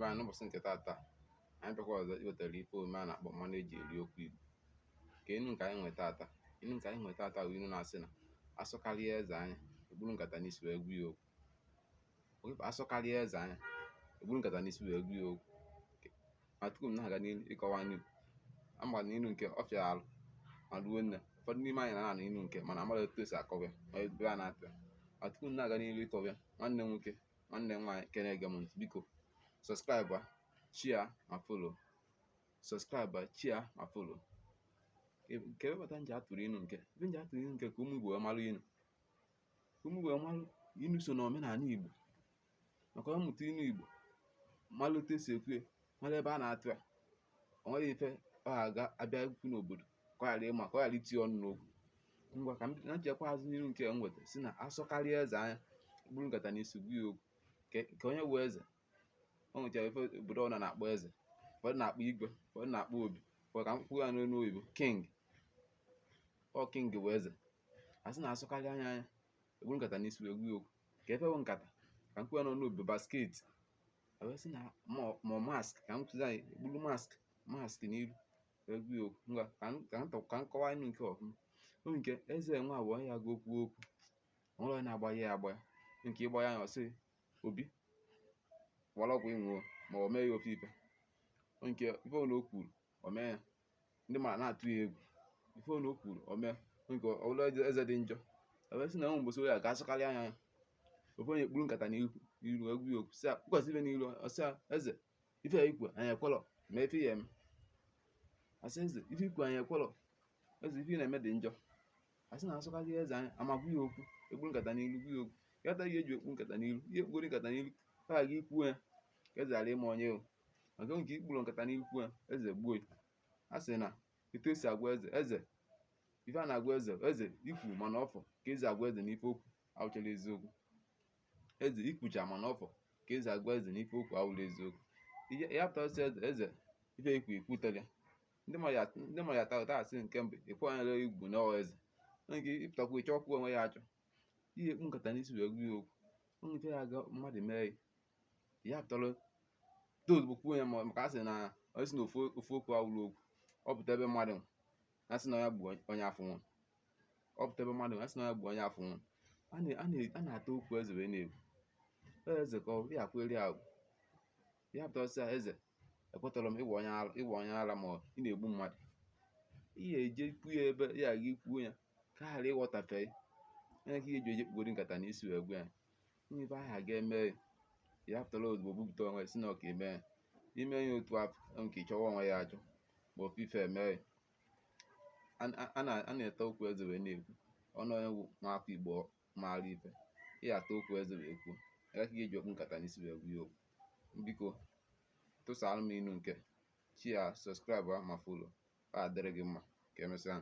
Be anyị, n'ụbọchị nke taata, anyị bịakwa ọzọ iwetara ife omume a na-akpọ mmanụ eji eri okwu Igbo. Ka inu nke anyị nwe taata, inu nke anyị nwe taata bụ inu na-asị na asọkarịa eze anya, eburu nkata n'isi wee gwa ya okwu. Asọkarịa eze anya, eburu nkata n'isi wee gwa ya okwu. Ma tupu m na-aga n'ihu ịkọwa inu, ama na inu nke ọ fịara arụ ma ruo nne. Ụfọdụ n'ime anyị na-anụ inu nke mana amara etu esi akọwa ya ma ebe a na-atụ ya. Ma tupu m na-aga n'ihu ịkọwa ya, nwanne m nwoke, nwanne m nwaanyị nke na-ege m ntị, biko subscribe, share ma follow. Subscribe, share ma follow. Nke ebe kpata nji atụrụ inu nke ebe nji atụrụ inu nke ka ụmụ Igbo wee malụ inu, ka ụmụ Igbo wee malụ inu so na omenala Igbo, maka ọ mụta inu Igbo, malụ otu esi ekwu ya, malụ ebe a na-atụ ya, o nweghị ife ọ ga-aga abịa ikwu n'obodo ka ọ ghara ịma, ka ọ ghara itinye ọnụ n'okwu. Ngwa, ka m na nchekwa azụ n'iru nke m nweta si na asọkarịa eze anya, buru nkata n'isi gwa ya okwu. Ka onye bụ eze, o nwechara ife obodo ọbụla na-akpọ eze. Ụfọdụ na-akpọ igwe, ụfọdụ na-akpọ obi, ụfọdụ, ka m kwuo ya n'olu oyibo, king. Ọ king bụ eze. A sị na asọkarị anya anya, eburu nkata n'isi wee gwa ya okwu. Ka efe bụ nkata, ka m kwuo ya n'ọnụ oyibo, basket. A wee sị na ma mask, ka m kwụzi anyị eburu mask n'iru wee gwa ya okwu. Ngwa, ka m kọwaa inu nke ọfụma. O nke eze nwa bụ onye ya ga okwu okwu, o nwere onye na-agba ya agba nke ịgba ya anya, ọ sị obi wara ọgwụ ịṅụọ ma ọ mee ya ofe ife nke ife ọ na o kwuru o mee ya. Ndị mmadụ na-atụ ya egwu. Ife ọ na o kwuru o mee nke ọ bụla eze dị njọ. E wee sị na enwe mgbe ya ka asụkarị anya ya, ofe onye ekpuru nkata n'ihu iru egwu ya okwu, sị ya kwukwasị ife n'iru. Ọ sị ya, "Eze, ife ya ikwu anyị ekwelọ, mee ife ya eme." Asị, "Eze, ife ikwu anyị ekwelọ. Eze, ife ị na-eme dị njọ." Asị na asụkarị eze anya, amagwu ya okwu, ekpuru nkata n'ilu gwu ya okwu. Yata ihe eji ekpu nkata n'ilu, ihe ekpugoro nkata n'ilu ka ga ikwu ya ka eze ghara ịma onye o, maka nke ikpuru nkata n'ilu kwuo ya, eze gbuo ya. A sị na etu esi agwa eze, eze ife a na-agwa eze, eze ikwu mana ọfọ ka eze agwa eze n'ife okwu awụchala eziokwu. Eze ikwucha mana ọfọ ka eze agwa eze n'ife okwu awụla eziokwu. Ya pụtara sị eze, eze ife ikwu ikwutere ndị mmadụ ya ata ụta. Asị nke mbụ ịkwanyere igwu na ọ eze nke ịpụtakwa ịchọ ọkụ onwe ya achọ ihe ekpu nkata n'isi wee gwa ya okwu. Onwe ife ya aga mmadụ mee ya, ya pụtara tozugbo kwuo ya, maka a sị na onye sị na ofu ofu okwu awụla okwu. Ọ pụta ebe mmadụ na sị na ya gbuo onye afọ nwa, ọ pụta ebe mmadụ na sị na ya gbuo onye afọ nwa. A na-ata okwu eze wee na-ekwu eze ka ọ ya akwere ya agwụ. Ya pụtara sị ya, "Eze, ekwetara m ịwa onye ara, ịwa onye ara, ma ị na-egbu mmadụ." Ihe eje kwuo ya ebe ya aga ikwuo ya ka a ghara ịghọtafe ya. Onye ka ihe eji eje kpugoro nkata n'isi wee gwa ya onye ife ahụ aga eme ya, pụtara ozugbo bupụta onwe si na ọ ka eme ya ime ya otu afọ nke ịchọwa onwe ya achọ ma ofe ife eme ya. A na-ete okwu eze wee na-ekwu ọnụ onye bụ nwaafọ Igbo maara ife. Ị ata okwu eze wee kwuo ya ka ihe eji okpu nkata n'isi wee gwa ya okwu. Biko tụsara m inu nke share, subscribe ma follow. Ọ adịrị gị mma. Ka emesịa.